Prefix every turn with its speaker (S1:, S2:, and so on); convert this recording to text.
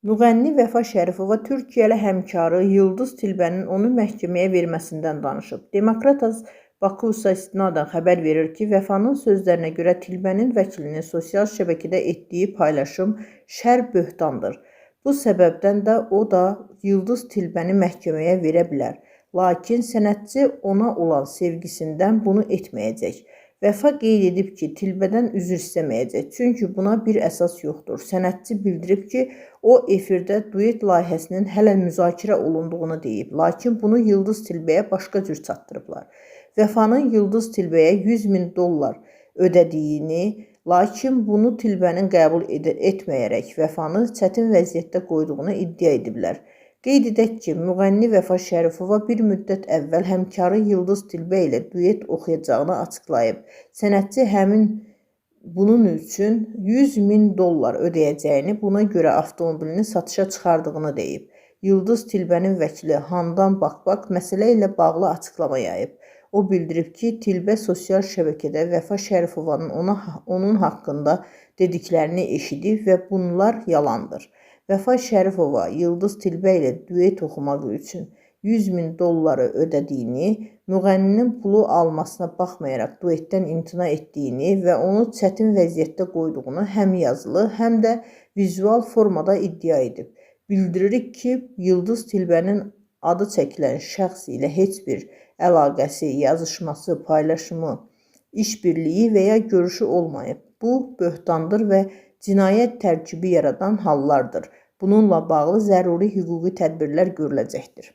S1: Müğənni Vəfa Şərifova Türkiyəli həmkarı Yıldız Tilbənin onu məhkəməyə verməsindən danışıb. Demokratas Bakusa istinadən xəbər verir ki, Vəfanın sözlərinə görə Tilbənin vəkilinin sosial şəbəkədə etdiyi paylaşım şər böhtandır. Bu səbəbdən də o da Yıldız Tilbəni məhkəməyə verə bilər. Lakin sənətçi ona olan sevgisindən bunu etməyəcək. Vəfa qeyd edib ki, Tilbədən üzr istəməyəcək, çünki buna bir əsas yoxdur. Sənətçi bildirib ki, o efirdə duet layihəsinin hələ müzakirə olunduğunu deyib, lakin bunu Yıldız Tilbəyə başqa cür çatdırıblar. Vəfanın Yıldız Tilbəyə 100 min dollar ödədiyini, lakin bunu Tilbənin qəbul etməyərək Vəfanı çətin vəziyyətdə qoyduğunu iddia ediblər. Qeyd edək ki, müğənni Vəfa Şərifova bir müddət əvvəl həmkarı Yıldız Tilbə ilə duet oxuyacağını açıqlayıb. Sənətçi həmin bunun üçün 100 min dollar ödəyəcəyini, buna görə avtomobilini satışa çıxardığını deyib. Yıldız Tilbənin vəkili Handan Bakbak məsələ ilə bağlı açıqlama yayıb. O bildirib ki, Tilbə sosial şəbəkədə Vəfa Şərifovanın onun haqqında dediklərini eşidib və bunlar yalandır. Vəfa Şərifova Yıldız Tilbə ilə duet oxumaq üçün 100 min dolları ödədiyini, müğənninin pulu almasına baxmayaraq duetdən imtina etdiyini və onu çətin vəziyyətdə qoyduğunu həm yazılı, həm də vizual formada iddia edib. Bildiririk ki, Yıldız Tilbənin adı çəkilən şəxs ilə heç bir əlaqəsi, yazışması, paylaşımı, işbirliyi və ya görüşü olmayıb. Bu, böhtandır və cinayət tərkibi yaradan hallardır. Bununla bağlı zəruri hüquqi tədbirlər görüləcəkdir.